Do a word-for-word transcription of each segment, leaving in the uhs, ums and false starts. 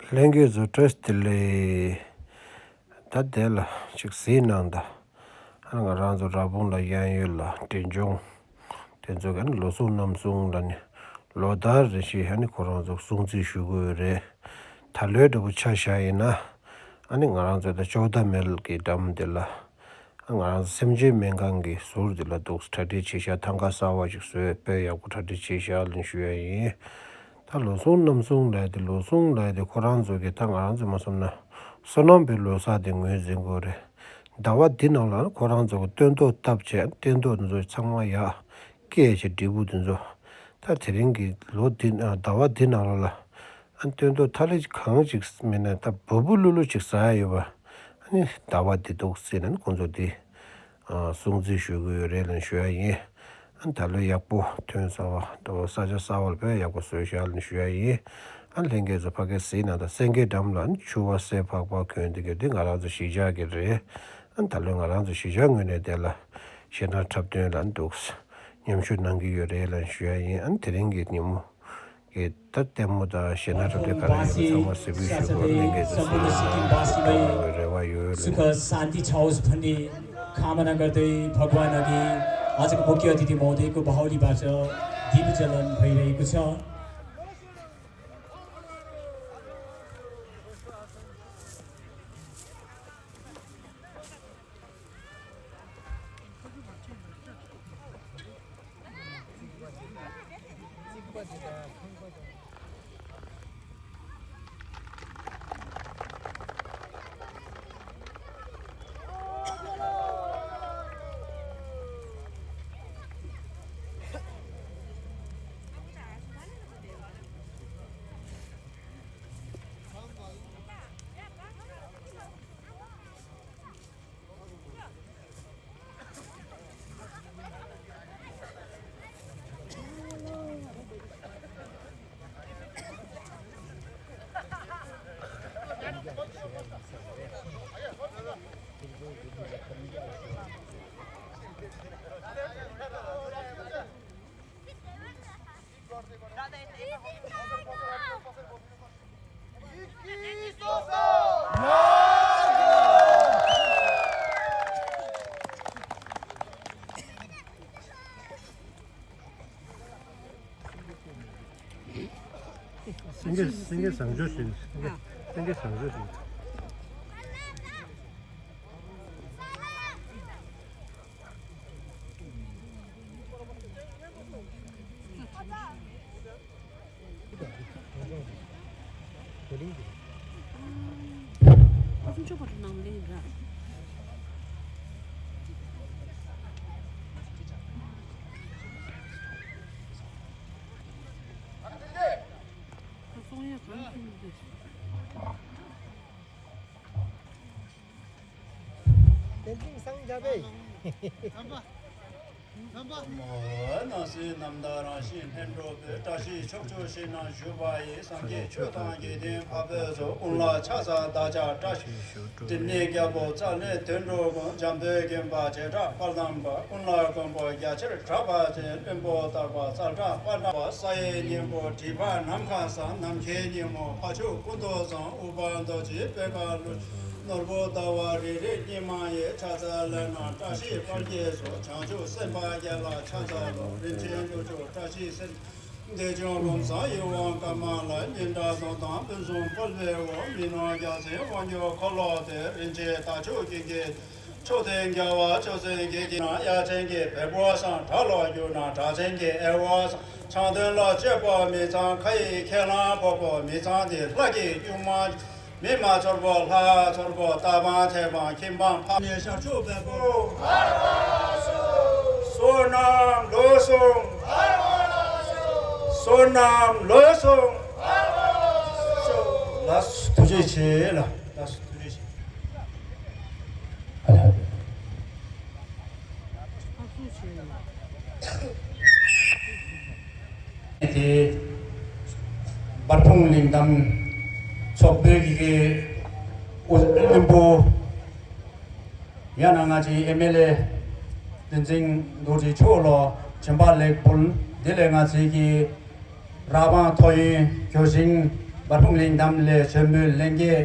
ལྷན་རྒྱས་ཚོ་བཀྲ་ཤིས་བདེ་ལེགས། ད་དེ་ལ་ཅིག་གཟིགས་གནང་དང་། ཨ་ནི་ང་རང་ཚོ་ར་ཕུང་ལ་གཡས་གཡོན་ལ་འབྲས་ལྗོངས་དེ་ཚོ་གི་ཨ་ནི་ལོ་གསུམ་གནམ་གསུམ་ལ་ནི་ལོ་ལྟར་རེ་བཞིན་ཨ་ནི་ཁོ་རང་ཚོ་སྲུང་བརྩི་ཞུ་གི་ཡོད་རེད། ད་ལོའི་འདྲ་པོ་ཆ་བཞག་ཡིན་ན། ཨ་ནི་ང་རང་ཚོ་ད་ཅོག་བརྡ་མེད་ཀྱི་འགྲམ་དེ་ལ། ང་རང་སེམས་ཅན་སྨན་ཁང་གི་ཟུར་དེ་ལ་འདུག་གྲ་སྒྲིག་བྱེད་ཤག་ཐང་ག་གསར་བ་ཞིག་བཟོས་དཔེ་ཡག་པོ་གྲ་སྒྲིག་བྱེད་ཤག་ལན་ཞུ་ཡ་ཡིན། ད་ལོ་གསུམ་གནམ་གསུམ་ལས་དེ་ལོ་གསུམ་ལས་དེ་ཁོ་རང་ཚོ་གི་ད་ང་རང་ཚོ་མ་བསམ་ན་བསོད་ནམས་པའི་ལོ་གསར་དེ་ངོས་འཛིན་དགོས་རེད། ཟླ་བ་འདི་ནང་ལ་ཁོ་རང་ཚོ་གི་སྟོན་ཐོག་བཏབ་བྱས་སྟོན་ཐོག་དེ་ཚོ་ཚང་མ་ཡག་སྐད་ཆ་འབྲས་བུ་དེ་ཚོ་ད་དེ་རིང་གི་ལོ་འདི་ཟླ་བ་འདི་ནང་ལ། ཨ་ནི་སྟོན་ཐོག་ཐ་ལི་གང་ཅིག་མིན་ན་ད་འབབ་འབབ་ལུག་ལུག་ཅིག་ཟ་ཡ་ཡོད་པ། ཨ་ནི་ཟླ་བ་འདི་འདུག་ཟེར་ན་ནི་ཁོང་ཚོ་འདི་ཨ་སྲུང་བརྩི་ཞུ་གི་ཡོད་རེད་ལན་ཞུ་ཡ་ཡིན། ཨ་ནི་ད་ལོ་ཡག་པོ་ཐོན་གསར་བ་ད་ལོ་ས་ཆ་གསར་བ་ལ་དཔེ་ཡག་པོ་བཟོས་ཤག་ལན་ཞུ་ཡ་ཡིན། ཨ་ནི་ལྷན་རྒྱས་ཚོ་ཕ་གིར་གཟིགས་གནང་དང་། སེང་གེ་འགྲམ་ལ་ཨ་ནི་ཕྱུ་པ་གསེར་ཕག་པ་གོན་འདི་གི་འདི་ང་རང་ཚོ་གཞིས་ཆགས་ཀྱི་རེད། ཨ་ནི་ད་ལོ་ང་རང་ཚོ་གཞིས་ཆགས་ངོས་ནས་དེ་ལ་གཞས་སྣ་འཁྲབ་སྟོན་ལ་ཨ་ནི་འདུག་མཉམ་ཞུགས་གནང་གི་ཡོད་རེད་ལན་ཞུ་ཡ་ཡིན། ཨ་ནི་དེ་རིང་གི་ཉིན་མོ། ཀྱི་ད་ལྟད་མོ་དང་གཞས་སྣ་འཁྲབ་སྟོན་ག་རེ་ཡོད་པ་ཚང་མ་གཟིགས་འབུལ་ཞུ་དགོས། ལྷན་རྒྱས་ཚོ་གཟིགས་གནང་གཏོང་བའི་རེ་བ་ཡོད། सुख शान्ति छाओस् भन्ने कामना गर्दै भगवान अघि आजको मुख्य अतिथि महोदयको बाहुलीबाट दीप जलन भइरहेको छ। སེང་གེ་སེང་གེ་བཟང་སྤྱོད་ཞིག་སེང་གེ་སེང་གེ་བཟང་སྤྱོད་ཞིག་བསྟན་འཛིན་བཟང་རྒྱལ་པོས། ནང་སྲིད་རྣམ་དག་རང་བཞིན་ལྷུན་གྲུབ་པའི། བཀྲ་ཤིས་ཕྱོགས་བཅུ་ཞིག་ན་བཞུགས་པ་ཡི། སངས་རྒྱས་ཆོས་དང་དགེ་འདུན་འཕགས་བོད་སོགས། ཀུན་ལ་ཕྱག་འཚལ་བདག་ཅག་བཀྲ་ཤིས་སྒྲིབ་གཉིས་རྒྱལ་པོ་རྩ་ནས་དོན་གྲུབ་ཀུན། འཇམ་དཔལ་མགོན་པོ་བྱེ་བྲག་དཔལ་དམ་པ། ཀུན་ལ་མགོན་པོ་རྒྱ་ཆེར་གྲགས་པ་ཅན། བློན་པོ་སྟག་པ་ཙལ་གྲགས་དཔལ་གྲགས་པ། ས་ཡི་སྙིང་པོ་སྒྲིབ་པ་ནམ་མཁའ་སྲང་། ནམ་མཁའི་སྙིང་པོ་འཕགས་མཆོག་ཀུན་ཏུ་བཟང་། ཨུཏྤལ་རྡོ་རྗེ་པད་དཀར་ལུས། ནོར་བུ་ཟླ་བ་རེ་རེ་སྙེ་མ་ཡི། ཕྱག་འཚལ་ལས་རྣམས་བཀྲ་ཤིས་དཔལ་གྱིས་བཟུང་། བྱང་ཆུབ་སེམས་དཔའ་རྒྱལ་ལ་ཕྱག་འཚལ་ལོ། རིན་ཆེན་བཅུ་དྲུག་བཀྲ་ཤིས་སེམས། བདེ་སྐྱོང་ཀུན་བཟང་ཡིད་འོང་ཀ་མ་ལ། སྙན་གྲགས་གསུང་དང་ཕུན་སུམ་འཁོར་བའི་འོག་མི་ནོར་རྒྱལ་མཚན་དབང་སྒྱུར་འཁོར་ལོ་སྟེ། རིན་ཆེན་དར་ཕྱུག་ཀུན་གྱི་མཆོག་ལྡན་རྒྱལ་བ་མཆོག་སྲེད་ཀྱི་དཀྱིལ་ན། ཡ་མཚན་གྱི་བལ་པོ་བཟང་གྲགས་ལོ་གྱུར་ན། གྲགས་ཆེན་གྱི་ཨེ་ཝ་བཟང་། འཆང་དོན་ལ་སྤྱོད་པ་མི་ཚང་། ཁ་ཡི་ཁས་བླངས་ཕོག་པ་མི་ཚང་སྟེ། ལྷ་གི་སྐྱུག་མ་མི་མ་ཚོར་པོ་ལྷ་ཚོར་པོ། རྟ་དབང་ཚེ་དབང་ཁྱིམ་དབང་ཕ་ནས་ཤར་ཕྱོགས་བལ་པོ། བསོད་ནམས་ལོས་ཟུངས། བསོད་ནམས་ལོས་ཟུངས། ལགས་སོ་ཐུགས་རྗེ་ཆེ་ལགས། ལགས་སོ་ཐུགས་རྗེ་ཆེ། དེ་འབར་ཕུང་གླིང་དམ་ཚོགས་པའི་གི་དབུ་བློན་པོ་ཡང་ན་ང་ཚོའི་ཨེམ་ཨེལ་ཨེ་བསྟན་འཛིན་རྡོ་རྗེ་མཆོག་ལ་སྦྱིན་པ་ལེགས་འབུལ། དེ་ལས་ང་ཚོའི་གི་ར་བང་ཐོ་ཡོན་གྱོད་ཤིང་ འབར་ཕུང་གླིང་དམ་ལས་བྱོན་པའི་ལྷན་རྒྱས་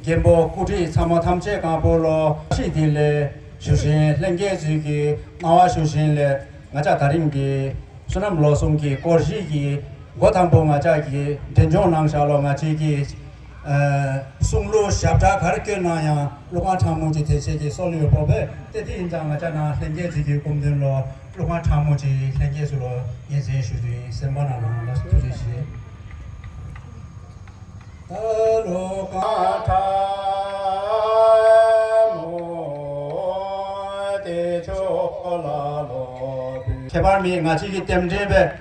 རྒན་པོ་སྐུ་བགྲེས་ཚང་མ་ཐམས་ཅད་གང་པོ་ལོ། ཤིས་བདེ་ལེགས་ཞུ་བཞིན་ལྷན་རྒྱས་ཚོས་ཀྱི་གནང་བ་ཞུ་བཞིན་ལས། ང་ཅག་ད་རིང་གི་བསོད་ནམས་ལོ་གསུམ་གྱི་སྐོར་གཞས་ཀྱི་འགོ་དང་པོ་ང་ཅག་གི་འབྲེལ་སྦྱོང་གནང་བཞག་ལོ། ང་ཅག་གི་ཨ་གསུང་གླུ་ཞབས་བྲག་ག་རེ་བཀོད་ན་ཡང་གླུ་ཁང་ཁྲ་མོ་ཅིག་དེ་ཆེད་ཀྱི་གསོལ་ཡོད་པོ་བས། དེ་དེ་ཡིན་ཙང་ང་ཅག་ནང་ལྷན་རྒྱས་ཚོས་ཀྱི་སྐུ་མདུན་ལོ་གླུ་ཁང་ཁྲ་མོ་ཅིག་ལྷན་རྒྱས་ཚོ་ལོ་སྙན་སེང་ཞུ་དུས་སེམས་པ་ནང་ལ་ཐུགས་རྗེ་ཆེ། ད་ལོ་ཀ་ཁྲ་མོ་དེ་ཆོ་ལ་ལོ་བུ། ཁྱད་པར་མེད། ང་ཅག་གི་རྟེན་འབྲེལ་བས།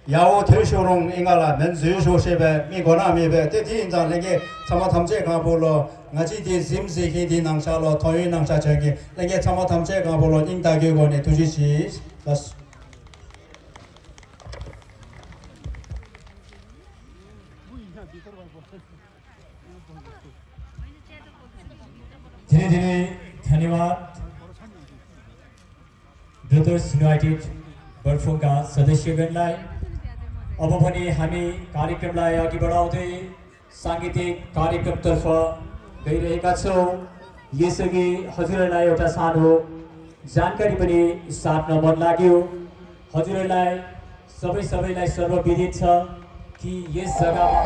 ཡ་འོ་དུས་ཤོ་རུང་ཨིན་ག་ལ་མེན་ཟོས་ཤོ་ཤེས་པས་མི་མགོ་ནག་མེད་པས། དེ་དེ་ཡིན་ཙང་ལྷན་རྒྱས་ཚང་མ་ཐམས་ཅད་གང་པོ་ལོ། ང་ཅག་དེ་གཟིམ་ཟེར་མཁན་དེ་ནང་ཤག་ལོ། ཐོ་ཡོན་ནང་ཤག་བྱོན་མཁན་ལྷན་རྒྱས་ཚང་མ་ཐམས་ཅད་གང་པོ་ལོ། སྙིང་ཐག་གི་སྒོ་ནས་ཐུགས་རྗེ་ཆེ་ལགས། धेरै धेरै धन्यवाद। ब्रदर्स युनाइटेड बर्फुङका सदस्यगणलाई। अब भने हामी कार्यक्रमलाई अघि बढाउँदै सांगीतिक कार्यक्रमतर्फ गइरहेका छौँ। यसअघि हजुरहरूलाई एउटा सानो जानकारी पनि साट्न मन लाग्यो। हजुरहरूलाई सबै सबैलाई सर्वविदित छ कि यस जग्गामा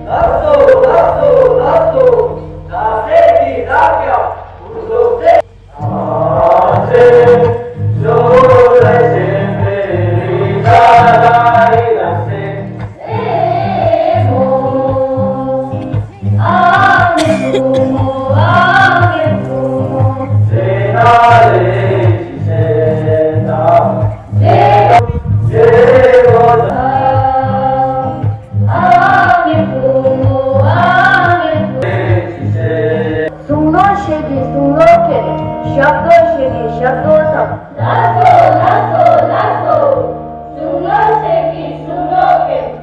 ལགས་སོ་ལགས་སོ་ལགས་སོ། ད་སེ་གི་རབ་ཀྱང་འུ་ཚོ་སེ། གཟུངས་སློང་བྱེད་དུས་གཟུངས་སློང་གིས། ཞབས་ཏོག་བྱེད་དུས་ཞབས་ཏོག་དང་། ལགས་སོ་ལགས་སོ་ལགས་སོ། གཟུངས་སློང་བྱེད་དུས་གཟུངས་སློང་གིས།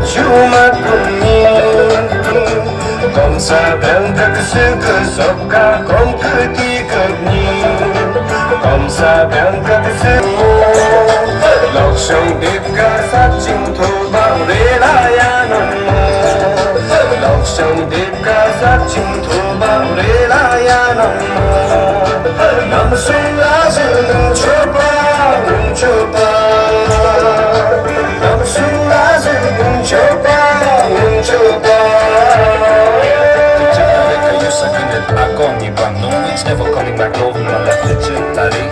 ཆུ་མ་ཀུན་ཉིན། གོམ་ས་བེང་ཀག་སུ་ཀུ་སོབ་ཀ་གོམ་ཀུ་ཏི་ཀག་ཉིན། གོམ་ས་བེང་ཀག་སུ། ལོག་ཤོང་དེབ་ཀ་ས་ཅིང་ཐོ་བང་རེ་ལ་ཡ་ནོ། ལོག་ཤོང་དེབ་ཀ་ས་ཅིང་ཐོ་བང་རེ་ལ་ཡ་ནོ། ནམ་སུང་ལ་ཟེར་ནུང་ཆོ་པ་ནུང་ཆོ་པ། ནམ་སུང་ལ་ཟེར་ནུང་ཆོ་པ་ནུང་ཆོ་པ། Picture director, you suck in it. I call me one. No, it's never coming back over my left. Picture, Larry.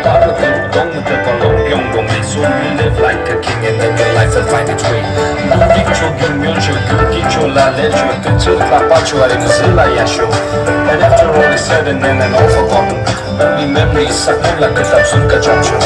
Don't you live like a king and then your life will find its way. Big cho gyung myon cho gyung ki cho la le cho tu cho la pa cho are mzir la ya sho. And after all is said and done and all forgotten, only memories are more like a sun ka cham cho.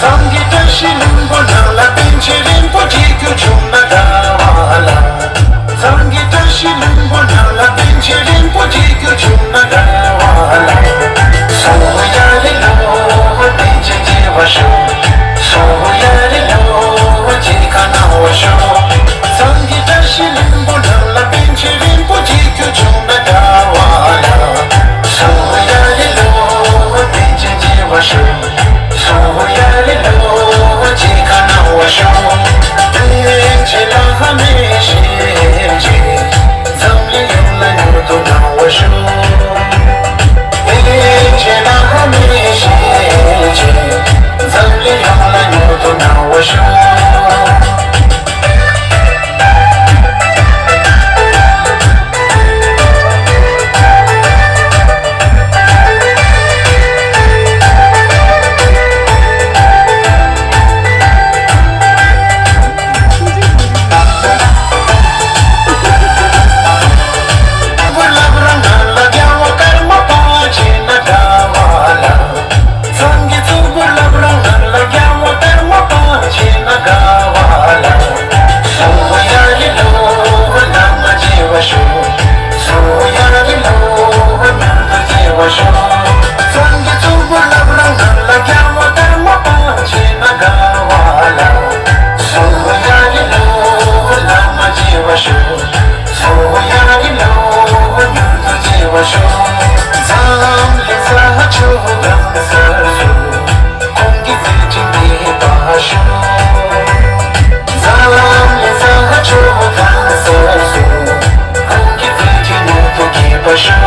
སངས་རྒྱས་བཀྲ་ཤིས་ལྷུན་པོ་ནང་ལ་པཎ་ཆེན་རིན་པོ་ཆེ་ཁྱོད་བྱུང་ན་དགའ་བ་ལ། སངས་རྒྱས་བཀྲ་ཤིས་ལྷུན་པོ་ནང་ལ་པཎ་ཆེན་རིན་པོ་ཆེ་ཁྱོད་བྱུང་ན་དགའ་བ་ལ། སོ་ཡ་རི་ལོ་པཎ་ཆེན་མཇལ་བར་ཤོག་སོ་ཡ་རི་ལོ་མཇལ་ཁ་གནང་བར་ཤོག་སངས་རྒྱས་བཀྲ་ཤིས་ལྷུན་པོ་ནང་ལ་པཎ་ཆེན་རིན་པོ་ཆེ་ཁྱོད་བྱུང་ན་དགའ་བ་ལ། སོ་ཡ་རི་ལོ་པཎ་ཆེན་མཇལ་བར་ཤོག་སོ་ཡ་རི་ལོ་མཇལ་ཁ་གནང་བར་ཤོག་དེ་ཆེ་ལ་ཧ་མེ་ཤེས་ཀྱི་འཛམ་གླིང་ཡོངས་ལ་མྱུར་དུ་གནང་བར་ཤོག་དེ་ཆེ་ལ་ཧ་མེ་ཤེས་ཀྱི་འཛམ་གླིང་ཡོངས་ལ་མྱུར་དུ་གནང་བར་ཤོག་སངས་རྒྱས་གཙུག་པུར་བསླབ་རང་ངར་ལ་རྒྱལ་བ་དར་མ་དཔལ་ཆེ་ན་དགའ་བ་ལ། སོ་ཡ་རི་ལོ་བླ་མ་མཇལ་བར་ཤོག་སོ་ཡ་རི་ལོ་མྱུར་དུ་མཇལ་བར་ཤོག་སངས་རྒྱས་གཙུག་པུར་བསླབ་རང་ངར་ལ་རྒྱལ་བ་དར་མ་དཔལ་ཆེ་ན་དགའ་བ་ལ། སོ་ཡ་རི་ལོ་བླ་མ་མཇལ་བར་ཤོག་སོ་ཡ་རི་ལོ་མྱུར་དུ་མཇལ་བར་ཤོག་འཛམ་གླིང་ས་ཕྱོགས་གང་སར་སུ། ཁོང་གི་བརྩེ་ཆེན་དེ་པ་ཤོག་འཛམ་གླིང་ས་ཕྱོགས་གང་སར་སུ། ཁོང་གི་བརྩེ་ཆེན་མྱུར་དུ་རྒྱས་པ་ཤོག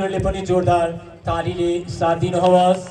उनीहरूले पनि जोरदार तालीले साथ दिनुहोस्।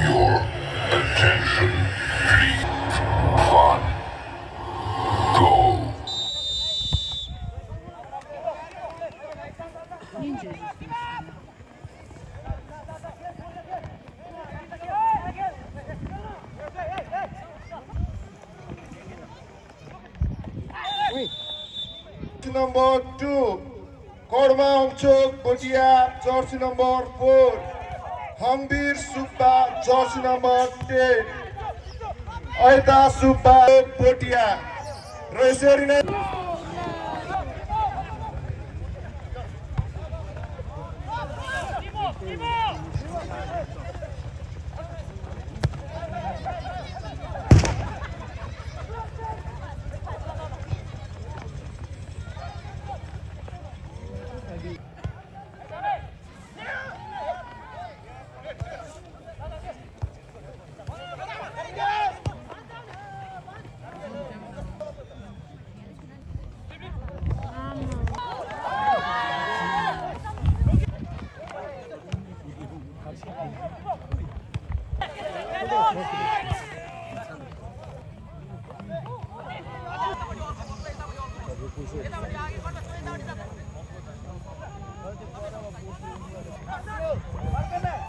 Your attention, please. One, go. Number two, Korma Omchok Bhutia, jersey number four, Hangbir Subbha, jersey number ten, Aida Subbha Bhutia. Resherina.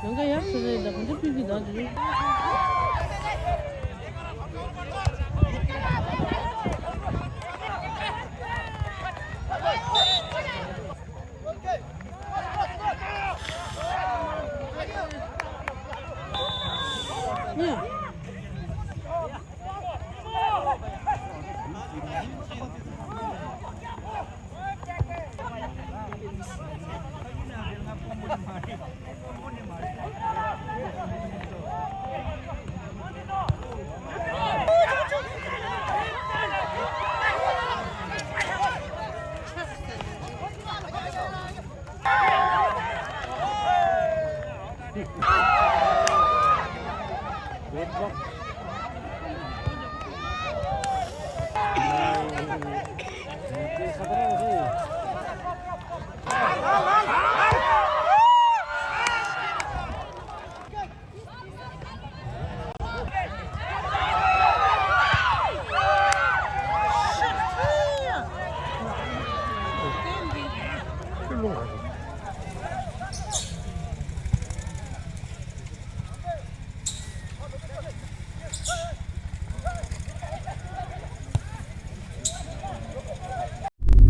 ཡང་ག་ཡག་ཤོས་རེད་ལ་གང་འདྲ་ཕུལ་གི་འདུག་དེ།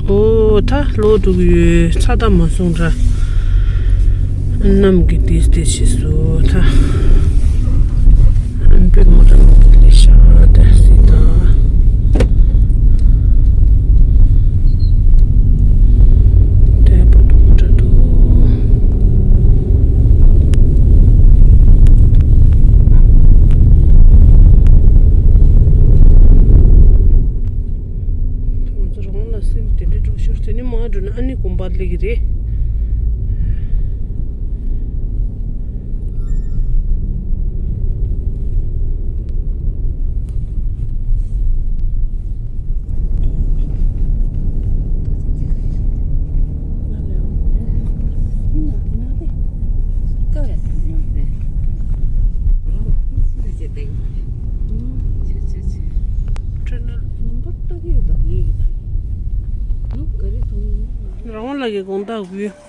ཨོ་ད་ལོ་དྲུག་ཡོད་ཚ་ད་མ་སོང་འདྲ། གནམ་གྱི་ཏིས་ཏིས་ཤི་སུ་ད། ཨན་པེ་མོ་ད་མོ་ལི་ཤ་ད་སི་ད། དེ་པོ་དུ་འདྲ་འདུག་ང་ཚོ་རང་ལ་སེམས་དེ་འདྲའི་འགྲོ་ཤོར་དེ་ནི་མ་འགྲོ་ན་ཨ་ནི་དགོན་པ་སླེབས་ཀྱི་རེད། རང་དབང་ལགས་ཀྱི་དགོངས་དག་འབུལ།